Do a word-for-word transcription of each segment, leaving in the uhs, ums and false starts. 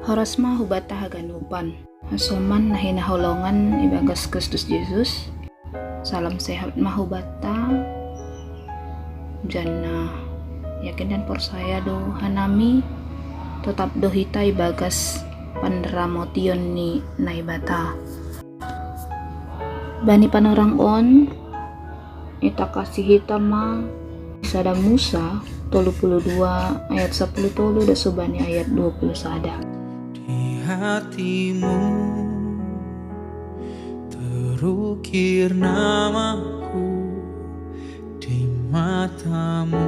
Horas ma hubata haganupan. Hasoman na hinaholongan ibagas Kristus Jesus. Salam sehat ma hubata. Janah yakin dan porsaya do hanami, totap do hita ibagas panramotion ni Naibata. Bani panorang on, itakasi hita ma sada Musa tolu puluh dua ayat sapuluh tolu da subani ayat dua puluh sada. Di hatimu terukir namaku, di matamu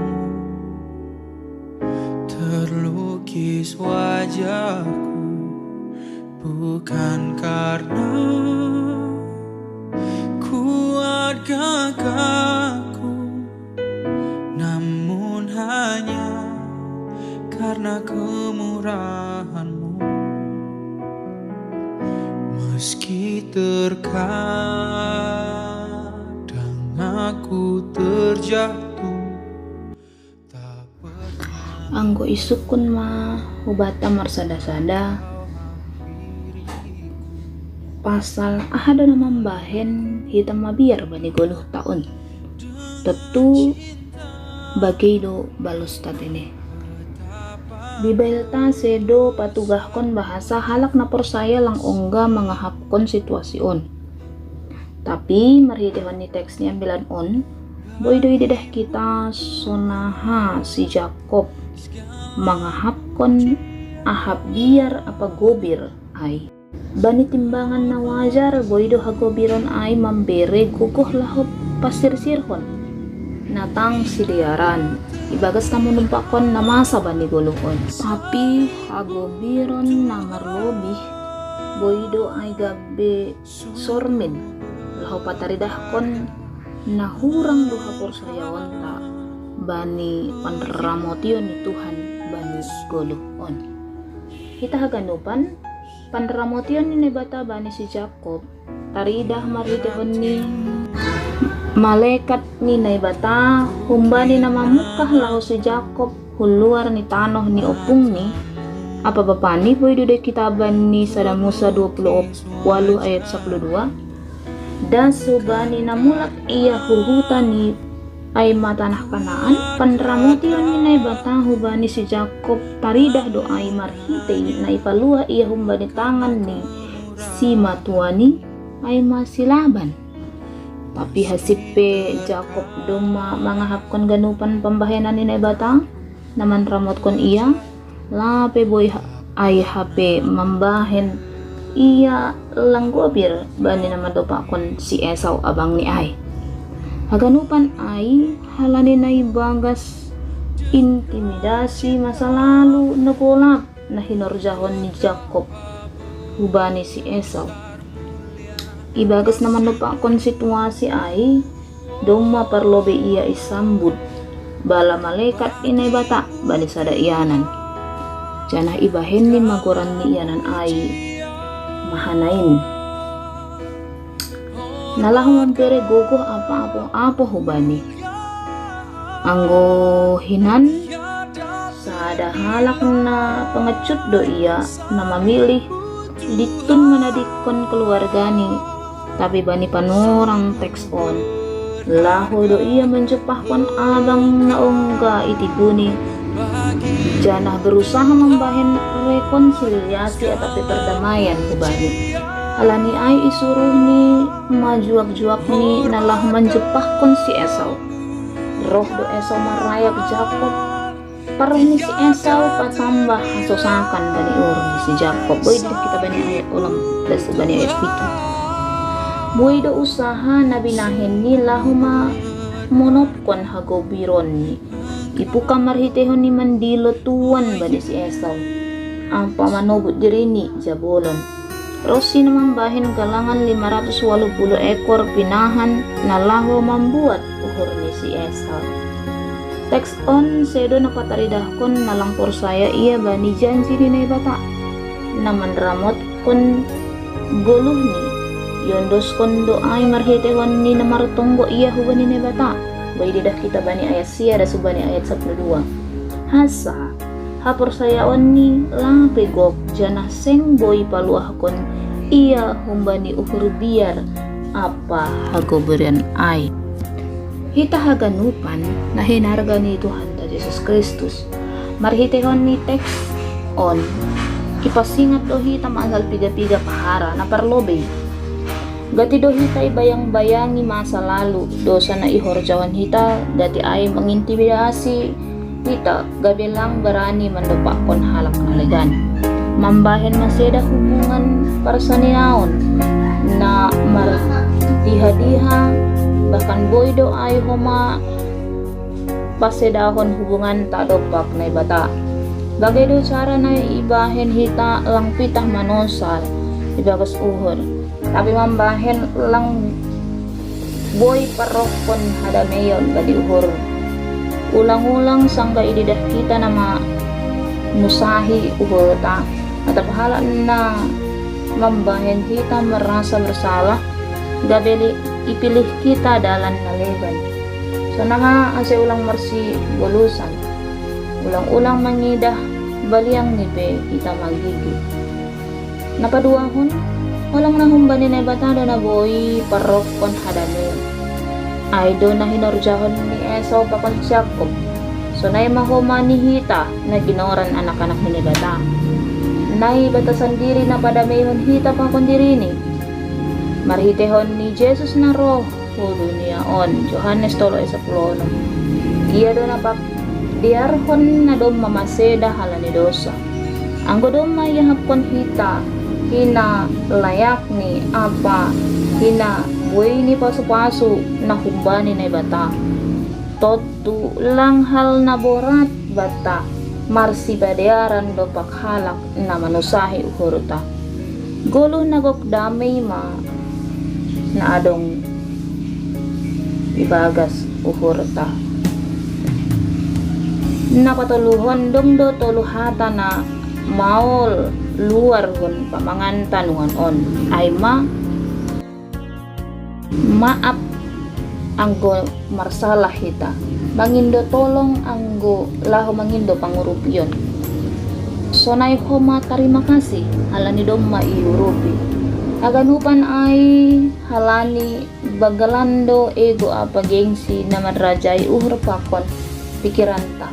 terlukis wajahku, bukan karena kuat gagahku, namun hanya karena kemurahanmu. Meski terkadang aku terjatuh, tak pernah. Anggo isungkun ma hubata marsada-sada, pasal aha do na mambahen hita mabiar bani goluhta on? Tontu bage do balusta tene. Bibelta sedo patugahkon bahasa halak na porsaya lang ongga mangahapkon situasi on. Tapi marhiteihon ni teks ni ambilan on, boi do ididah hita sonaha si Jakob mangahapkon aha biar ampa gobir ai. Bani timbangan na wajar, boi do hagobiron ai mambere gogoh laho pasirsirhon na tang sidearan ibagas na manumpakkon na masa bani goluh on. Tapi hagobiron na marlobih boi do ai gabe sormin laho pataridahkon na hurang do haporsayaonta bani panramotion ni Tuhan bani goluh on. Hita haganupan, panramotion ni Naibata bani si Jakob taridah marhiteihon ni malekat ni Naibata humbani na mamungkah laho si Jakob hun luar ni tanoh ni ompungni ampa bapani. Boi do ididah hita bani sada Musa dua puluh waluh ayat sapuluh dua. Das hubani na mulak ia hu huta ni, ai ma tanah Kanaan. Panramotion ni Naibata hubani si Jakob taridah do ai marhitei na ipaluah ia humbani tangan ni simatuani, ai ma si Laban. Tapi hasip pe Jakob domma mangahapkon ganupan pambahenan ni Naibata na manramotkon ia, lape boi ha-, ai hape mambahen ia lang gobir bani na mandompakkon si Esau abangni ai. Haganupan ai halani na ibagas intimidasi masa lalu na golap na hinorjahon ni Jakob hubani si Esau. Ibagas na mandompakkon situasi ai, domma parlobei ia isambut bala malekat ni Naibata bani sada ianan. Janah ibahenni ma goran ni ianan ai Mahanaim, na laho mambere gogoh ampa apoh-apoh hubani. Anggo hinan, sada halak na pengecut do ia, na mamilih lintun manadingkon keluargani, tapi bani panorang teks on, laho do ia manjumpahkon abang na ongga itipuni, janah berusaha mambahen rekonsiliasi atap pe pardamaian hubani. Alani ai isuruhni ma juak-juakni na laho manjumpahkon si Esau. Roh do Esau marayap Jakob. Parroh ni si Esau patambah hasosakan bani uhur ni si Jakob. Boi do ididah hita bani ayat onom das bani ayat pitu. Boi do usaha na binahenni laho mamonopkon hagobironni. Ipungka marhiteihon ni mandilo tuan bani si Esau ampa manobut dirini jabolon. Ronsi na mambahen galangan lima ratus waluh puluh ekor pinahan na laho mambuat uhur ni si Esau. Teks on sedo na pataridahkon na lang porsaya ia bani janji ni Naibata, na manramotkon goluhni. Iondoskon do ai marhiteihon ni na martonggo ia hubani Naibata. Boi ididah hita bani ayat sia das hubani ayat sapuluh dua. Asa Haporsayaonni lang pe gok, janah seng boi paluahkon ia humbani uhur biar ampa hagobiran ai. Hita haganupan na hinarga ni Tuhanta Jesus Kristus, marhiteihon ni teks on, ipasingat do hita mangal piga-piga pahara na parlobei. Gati do hita ibayang-bayangi masa lalu, dosa na ihorjahon hita, gati ai mangintimidasi hita gabe lang barani mandompakkon halak na legan. Mambahen maseda hubungan parsaninaon na mardiha-diha, bahkan boi do ai homa pasedahon hubunganta dompak Naibata. Bage do cara na ibahen hita lang pitah manosal ibagas uhur, tapi mambahen lang boi parrohkon hadameion bani uhur. Ulang-ulang sanggah ididah hita na manusahi uhurta, atap halak na mambahen hita merasa bersalah, gabe ipilih hita dalan na legan. Sonaha ase ulang marsigolusan, ulang-ulang mangidah baliang ni pe hita magigi. Na paduahon, holong na humbani Naibata do na boi parrohkon hadameion. Ai do na hinorjahon ni Esau pakon Jakob, sonai ma homa ni hita na ginoran anak-anak ni Naibata. Naibata sandiri na padameihon hita pakon dirini, marhiteihon ni Jesus na roh hu dunia on. Johannes tolu ayat sapuluh onom. Ia do na pagdearhon na domma maseda halani dosa. Anggo domma iahapkon hita hinalayakni ampa hinabuei ni pasu-pasu na humbani Naibata, tontu lang hal na borat banta marsipadearan dompak halak na manusahi uhurta. Goluh na gok damei ma na adong ibagas uhurta. Na patoluhon, dong do tolu hata na maol luar hun pamanganta nuan on, ai ma: maap anggo marsalah hita, mangindo tolong anggo laho mangindo pangurupion, sonai homa tarima kasih halani domma iurupi. Haganupan ai halani banggalan do ego ampa gengsi na manrajai uhur pakon pikiranta.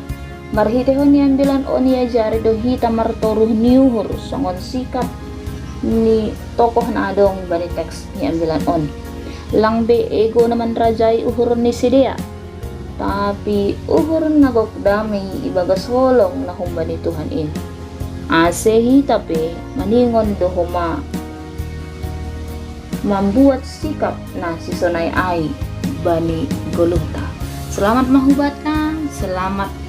Marhiteihon ni ambilan on iajari do hita martoruh ni uhur songon sikap ni tokoh na adong bani teks ni ambilan on. Lang be ego na manrajai uhur ni sidea, tapi uhur na gok damei ibagas holong na humbani Tuhan in. Ase hita pe maningon do homa mambuat sikap na sisonai ai bani goluhta. Selamat ma hubanta, selamat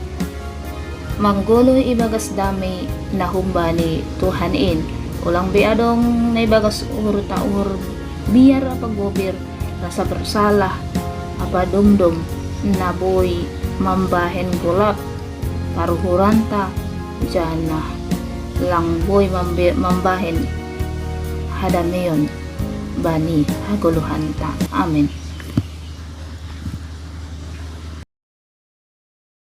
manggoluh ibagas damei na humbani Tuhan in. Ulang be adong na ibagas uhurta uhur biar ampa gobir, rasa bersalah ampa domdom na boi mambahen golap paruhuranta, janah lang boi mambe-, mambahen hadameion bani hagoluhanta. Amen.